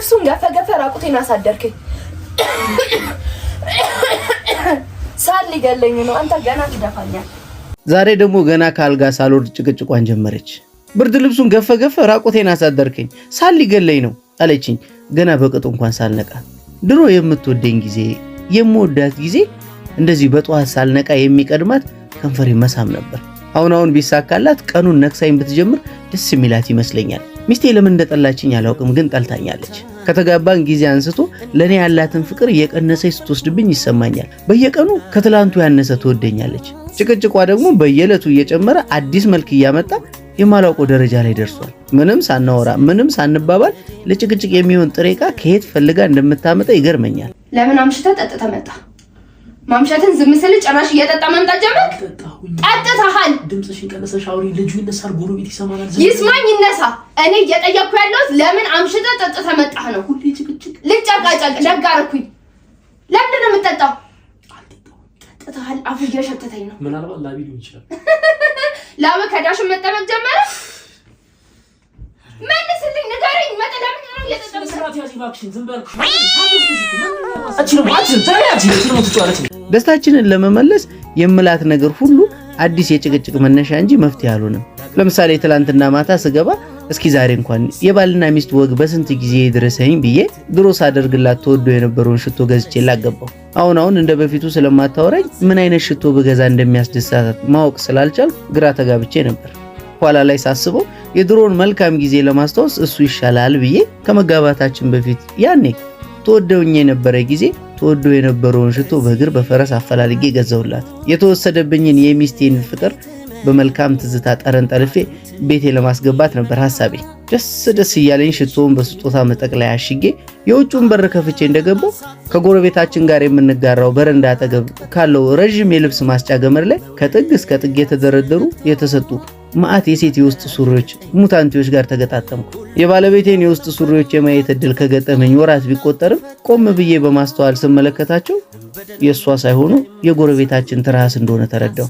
ልብሱን ገፈገፈ ራቁቴን አሳደርከኝ። ሳል ሊገለኝ ነው። አንተ ገና ትደፋኛል። ዛሬ ደግሞ ገና ከአልጋ ሳልወርድ ጭቅጭቋን ጀመረች። ብርድ ልብሱን ገፈገፈ ራቁቴን አሳደርከኝ፣ ሳል ሊገለኝ ነው አለችኝ። ገና በቅጡ እንኳን ሳልነቃ። ድሮ የምትወደኝ ጊዜ የምወዳት ጊዜ እንደዚህ በጠዋት ሳልነቃ የሚቀድማት ከንፈሬ መሳም ነበር። አሁን አሁን ቢሳካላት ቀኑን ነክሳኝ ብትጀምር ደስ የሚላት ይመስለኛል። ሚስቴ ለምን እንደጠላችኝ አላውቅም፣ ግን ጠልታኛለች። ከተጋባን ጊዜ አንስቶ ለእኔ ያላትን ፍቅር እየቀነሰች ስትወስድብኝ ይሰማኛል። በየቀኑ ከትላንቱ ያነሰ ትወደኛለች። ጭቅጭቋ ደግሞ በየዕለቱ እየጨመረ አዲስ መልክ እያመጣ የማላውቀው ደረጃ ላይ ደርሷል። ምንም ሳናወራ ምንም ሳንባባል ለጭቅጭቅ የሚሆን ጥሬ ዕቃ ከየት ፈልጋ እንደምታመጣ ይገርመኛል። ለምን አምሽተህ ጠጥተህ መጣህ? ማምሸትን ዝም ስል ጭራሽ እየጠጣ መምጣት ጀመርክ። ጠጥተሃል። ድምፅሽን ቀነሰሽ አውሪ። ልጁ ይነሳል፣ ጎረቤት ይሰማናል። ይስማኝ ይነሳ። እኔ እየጠየቅኩ ያለሁት ለምን አምሽተህ ጠጥተህ መጣህ ነው። ሁሌ ጭቅጭቅ። ልጨቃጨቅ ደግ አደረኩኝ። ለምንድን ነው የምጠጣው? ጠጥተሃል። አፍ እየሸተተኝ ነው። ምናልባት ላቢ ሊሆን ይችላል። ላብ ከዳሽን መጠመቅ ጀመረ። መልስልኝ፣ ንገረኝ። ለምን ነው እየጠጣሁ? ደስታችንን ለመመለስ የምላት ነገር ሁሉ አዲስ የጭቅጭቅ መነሻ እንጂ መፍትሄ አልሆነም። ለምሳሌ ትላንትና ማታ ስገባ እስኪ ዛሬ እንኳን የባልና ሚስት ወግ በስንት ጊዜ ድረሰኝ ብዬ ድሮ ሳደርግላት ተወዶ የነበረውን ሽቶ ገዝቼ ላገባው። አሁን አሁን እንደ በፊቱ ስለማታወራኝ ምን አይነት ሽቶ ብገዛ እንደሚያስደስታት ማወቅ ስላልቻልኩ ግራ ተጋብቼ ነበር። ኋላ ላይ ሳስበው የድሮውን መልካም ጊዜ ለማስታወስ እሱ ይሻላል ብዬ ከመጋባታችን በፊት ያኔ ተወደውኝ የነበረ ጊዜ ተወዶ የነበረውን ሽቶ በእግር በፈረስ አፈላልጌ ገዘውላት። የተወሰደብኝን የሚስቴን ፍቅር በመልካም ትዝታ ጠረን ጠልፌ ቤቴ ለማስገባት ነበር ሐሳቤ። ደስ ደስ እያለኝ ሽቶውን በስጦታ መጠቅለያ አሽጌ የውጭውን በር ከፍቼ እንደገባው ከጎረቤታችን ጋር የምንጋራው በረንዳ አጠገብ ካለው ረዥም የልብስ ማስጫ ገመድ ላይ ከጥግ እስከ ጥግ የተደረደሩ የተሰጡ መዓት የሴት የውስጥ ሱሪዎች ሙታንቲዎች ጋር ተገጣጠምኩ። የባለቤቴን የውስጥ ሱሪዎች የማየት እድል ከገጠመኝ ወራት ቢቆጠርም ቆም ብዬ በማስተዋል ስመለከታቸው የእሷ ሳይሆኑ የጎረቤታችን ትርሃስ እንደሆነ ተረዳው።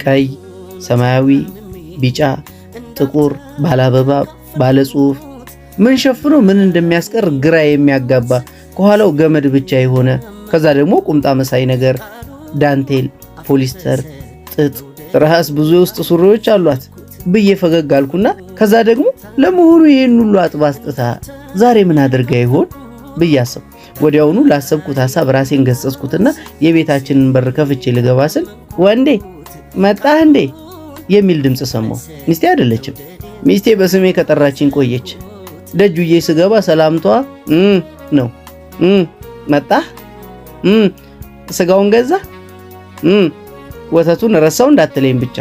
ቀይ፣ ሰማያዊ፣ ቢጫ፣ ጥቁር፣ ባለ አበባ፣ ባለ ጽሑፍ ምን ሸፍኖ ምን እንደሚያስቀር ግራ የሚያጋባ ከኋላው ገመድ ብቻ የሆነ ከዛ ደግሞ ቁምጣ መሳይ ነገር፣ ዳንቴል፣ ፖሊስተር፣ ጥጥ፣ ትርሃስ ብዙ የውስጥ ሱሪዎች አሏት ብዬ ፈገግ አልኩና ከዛ ደግሞ ለመሆኑ ይህን ሁሉ አጥባ አስጥታ ዛሬ ምን አድርጋ ይሆን ብዬ አሰብኩ። ወዲያውኑ ላሰብኩት ሀሳብ ራሴን ገሰጽኩትና የቤታችንን በር ከፍቼ ልገባ ስል ወንዴ መጣህ እንዴ የሚል ድምፅ ሰማሁ። ሚስቴ አይደለችም። ሚስቴ በስሜ ከጠራችኝ ቆየች። ደጁዬ ስገባ ሰላምቷ ነው። መጣህ፣ ስጋውን ገዛ፣ ወተቱን ረሳው እንዳትለኝ ብቻ።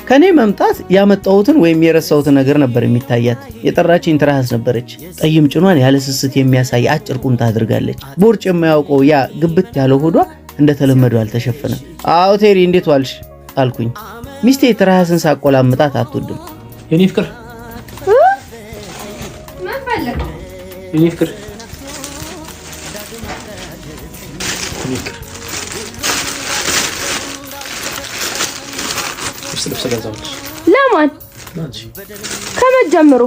ከኔ መምጣት ያመጣሁትን ወይም የረሳሁትን ነገር ነበር የሚታያት። የጠራችኝ ትርሃስ ነበረች። ጠይም ጭኗን ያለ ስስት የሚያሳይ አጭር ቁምጣ አድርጋለች። ቦርጭ የማያውቀው ያ ግብት ያለው ሆዷ እንደተለመደው አልተሸፈነም። አዎ ቴሪ፣ እንዴት ዋልሽ አልኩኝ። ሚስቴ ትርሃስን ሳቆላምጣት አትወድም። የኔ ፍቅር ምን ፈለግ? የኔ ፍቅር የኔ ፍቅር ልብስ ልብስ ገዛሁልሽ። ለማን? ለአንቺ። ከመጀመሩ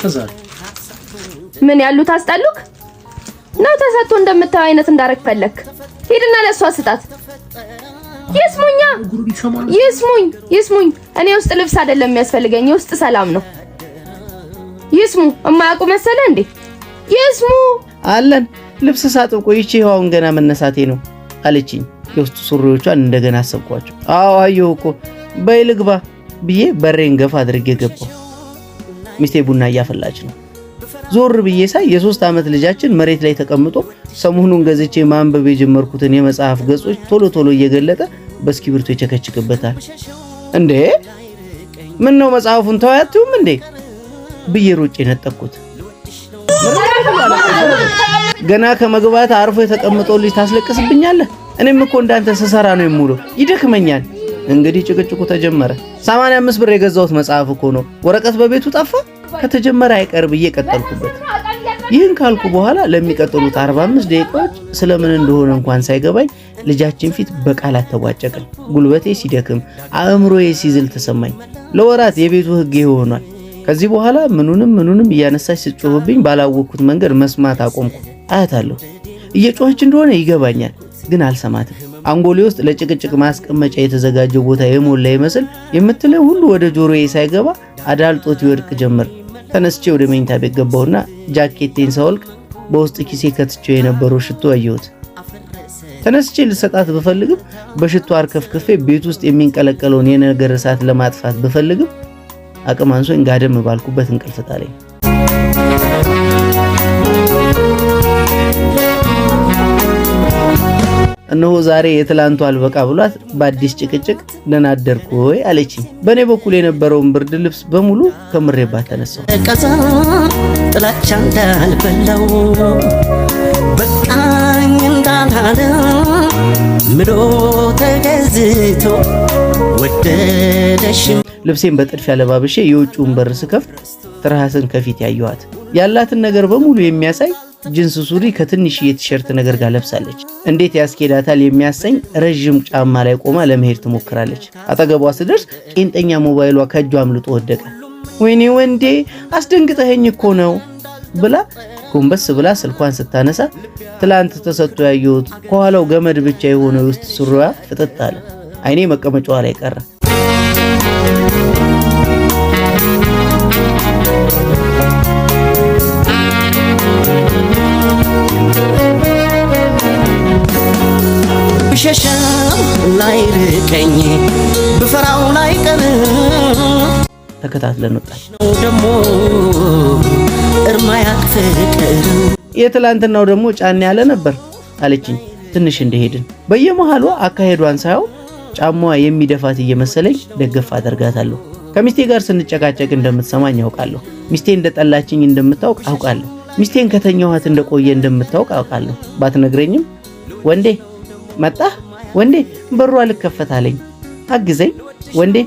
ከዛሬ ምን ያሉት አስጠሉክ ነው? ተሰጥቶ እንደምታየው አይነት እንዳረግ ፈለክ? ሂድና ለእሷ ስጣት። ይስሙኛ፣ ይስሙኝ፣ ይስሙኝ። እኔ የውስጥ ልብስ አይደለም የሚያስፈልገኝ፣ የውስጥ ሰላም ነው። ይስሙ። እማያውቁ መሰለ እንዴ? ይስሙ። አለን ልብስ ሳጥብ ቆይቼ ይኸው ገና መነሳቴ ነው አለችኝ። የውስጥ ሱሪዎቿን እንደገና አሰብኳቸው። አዎ አየሁ እኮ በይ ልግባ ብዬ በሬን ገፋ አድርጌ ገባሁ። ሚስቴ ቡና እያፈላች ነው። ዞር ብዬ ሳይ የ3 ዓመት ልጃችን መሬት ላይ ተቀምጦ ሰሞኑን ገዝቼ ማንበብ የጀመርኩትን የመጽሐፍ ገጾች ቶሎ ቶሎ እየገለጠ በእስክሪብቶ ይቸከችክበታል። እንዴ ምን ነው መጽሐፉን ተው አትይውም እንዴ ብዬ ሮጬ ነጠቅኩት። ገና ከመግባት አርፎ የተቀመጠው ልጅ ታስለቅስብኛለህ። እኔም እኮ እንዳንተ ስሰራ ነው የምውለው፣ ይደክመኛል። እንግዲህ ጭቅጭቁ ተጀመረ። 85 ብር የገዛሁት መጽሐፍ እኮ ነው፣ ወረቀት በቤቱ ጠፋ። ከተጀመረ አይቀር ብዬ ቀጠልኩበት። ይህን ካልኩ በኋላ ለሚቀጥሉት 45 ደቂቃዎች ስለምን እንደሆነ እንኳን ሳይገባኝ ልጃችን ፊት በቃላት ተቧጨቅን። ጉልበቴ ሲደክም አእምሮዬ ሲዝል ተሰማኝ። ለወራት የቤቱ ሕግ ይሄ ሆኗል። ከዚህ በኋላ ምኑንም ምኑንም እያነሳች ስትጮህብኝ ባላወቅኩት መንገድ መስማት አቆምኩ። አያታለሁ። እየጮኸች እንደሆነ ይገባኛል፣ ግን አልሰማትም። አንጎሌ ውስጥ ለጭቅጭቅ ማስቀመጫ የተዘጋጀው ቦታ የሞላ ይመስል የምትለው ሁሉ ወደ ጆሮዬ ሳይገባ አዳልጦት ይወድቅ ጀመር። ተነስቼ ወደ መኝታ ቤት ገባሁና ጃኬቴን ሳወልቅ በውስጥ ኪሴ ከትቼው የነበረው ሽቶ አየሁት። ተነስቼ ልሰጣት ብፈልግም በሽቶ አርከፍክፌ ቤት ውስጥ የሚንቀለቀለውን የነገር እሳት ለማጥፋት ብፈልግም አቅም አንሶኝ ጋደም ባልኩበት እንቅልፍ ጣለኝ። እነሆ ዛሬ የትላንቱ አልበቃ ብሏት በአዲስ ጭቅጭቅ ደህና አደርክ ወይ አለችኝ። በእኔ በኩል የነበረውን ብርድ ልብስ በሙሉ ከምሬባት ተነሳሁ። ቀዛ ጥላቻ እንዳልበላው በቃኝ እንዳላለ ምሎ ተገዝቶ ወደደሽ። ልብሴን በጥድፊያ ለባብሼ የውጭውን በር ስከፍት ትርሃስን ከፊት ያየኋት ያላትን ነገር በሙሉ የሚያሳይ ጅንስ ሱሪ ከትንሽ የቲሸርት ነገር ጋር ለብሳለች። እንዴት ያስኬዳታል የሚያሰኝ ረዥም ጫማ ላይ ቆማ ለመሄድ ትሞክራለች። አጠገቧ ስደርስ ቄንጠኛ ሞባይሏ ከእጇ አምልጦ ወደቀ። ወይኔ ወንዴ አስደንግጠኸኝ እኮ ነው ብላ ጎንበስ ብላ ስልኳን ስታነሳ ትላንት ተሰጥቶ ያየሁት ከኋላው ገመድ ብቻ የሆነው የውስጥ ሱሪዋ ፍጥጥ አለ። አይኔ መቀመጫዋ ላይ ቀረ። ብሸሸው ላይርቀኝ ብፈራው ላይቀር ተከታትለን ወጣን። ደሞ እርማያቅ ፍቅር። የትላንትናው ደግሞ ጫን ያለ ነበር አለችኝ። ትንሽ እንደሄድን በየመሃሉ አካሄዷን ሳየው ጫማዋ የሚደፋት እየመሰለኝ ደገፍ አደርጋታለሁ። ከሚስቴ ጋር ስንጨቃጨቅ እንደምትሰማኝ አውቃለሁ። ሚስቴ እንደጠላችኝ እንደምታውቅ አውቃለሁ። ሚስቴን ከተኛኋት እንደቆየ እንደምታውቅ አውቃለሁ። ባትነግረኝም ወንዴ መጣህ፣ ወንዴ በሩ አልከፈት አለኝ፣ አግዘኝ፣ ወንዴ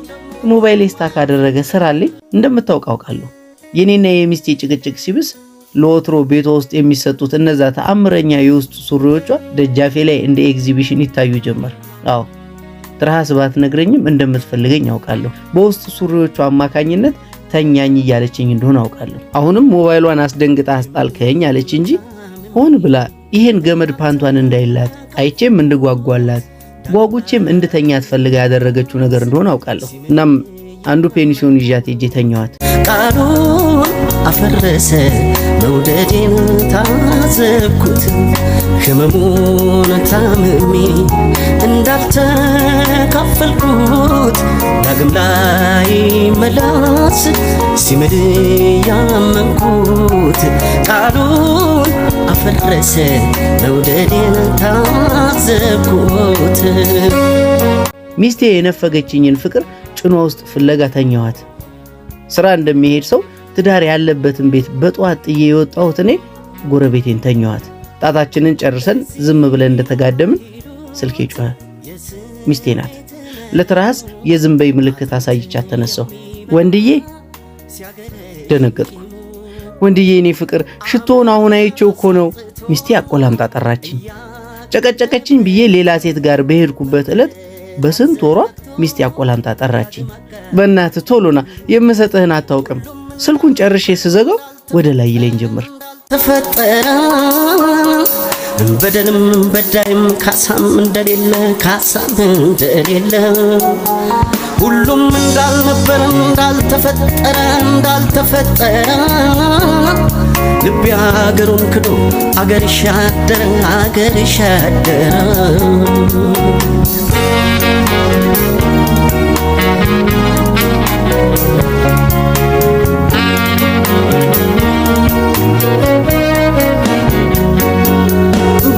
ሞባይል stuck አደረገ ስራልኝ እንደምታውቅ አውቃለሁ። የኔና የሚስቴ ጭቅጭቅ ሲብስ ለወትሮ ቤቷ ውስጥ የሚሰጡት እነዛ ተአምረኛ የውስጥ ሱሪዎቿ ደጃፌ ላይ እንደ ኤግዚቢሽን ይታዩ ጀመር። አዎ ትርሃስ ባትነግረኝም እንደምትፈልገኝ አውቃለሁ። በውስጥ ሱሪዎቿ አማካኝነት ተኛኝ እያለችኝ እንደሆነ አውቃለሁ። አሁንም ሞባይሏን አስደንግጣ አስጣልከኝ አለች እንጂ ሆን ብላ ይሄን ገመድ ፓንቷን እንዳይላት አይቼም እንድጓጓላት ጓጉቼም እንድተኛት ፈልጋ ያደረገችው ነገር እንደሆነ አውቃለሁ። እናም አንዱ ፔንሲዮን ይዣት ሄጄ ተኛዋት። ቃሉን አፈረሰ መውደዴን ታዘብኩት ህመሙን ታምሜ እንዳልተካፈልኩት ዳግም ላይ መላስ ሲምል ያመንኩት ቃሉን አፈረሰ መውደዴን ታዘብኩት። ሚስቴ የነፈገችኝን ፍቅር ጭኗ ውስጥ ፍለጋ ተኛዋት። ስራ እንደሚሄድ ሰው ትዳር ያለበትን ቤት በጠዋት ጥዬ የወጣሁት እኔ ጎረቤቴን ተኛዋት። ጣታችንን ጨርሰን ዝም ብለን እንደተጋደምን ስልኬ ጮኸ። ሚስቴ ናት። ለትርሃስ የዝንበይ ምልክት አሳይቻት ተነሳሁ። ወንድዬ ደነገጥኩ። ወንድዬ እኔ ፍቅር ሽቶውን አሁን አይቼው እኮ ነው። ሚስቴ አቆላምጣ ጠራችኝ። ጨቀጨቀችኝ ብዬ ሌላ ሴት ጋር በሄድኩበት ዕለት በስንት ወሯ ሚስቴ አቆላምጣ ጠራችኝ። በእናትህ ቶሎና የምሰጥህን አታውቅም። ስልኩን ጨርሼ ስዘጋው ወደ ላይ ይለኝ ጀመር። ተፈጠረ በደልም በዳይም ካሳም እንደሌለ ካሳም እንደሌለ ሁሉም እንዳልነበረ እንዳልተፈጠረ እንዳልተፈጠረ ልቤ አገሩን ክዶ አገር ሻደረ አገር ሻደረ።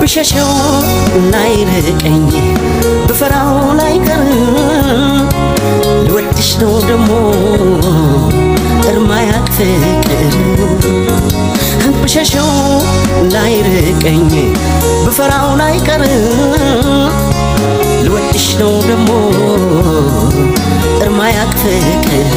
ብሸሸው ላይርቀኝ ብፈራው ላይቀር ልወድሽ ነው ደሞ እርማያቅ ፍቅር ብሸሸው ላይርቀኝ ብፈራው ላይቀር ልወድሽ ነው ደሞ እርማያቅ ፍቅር።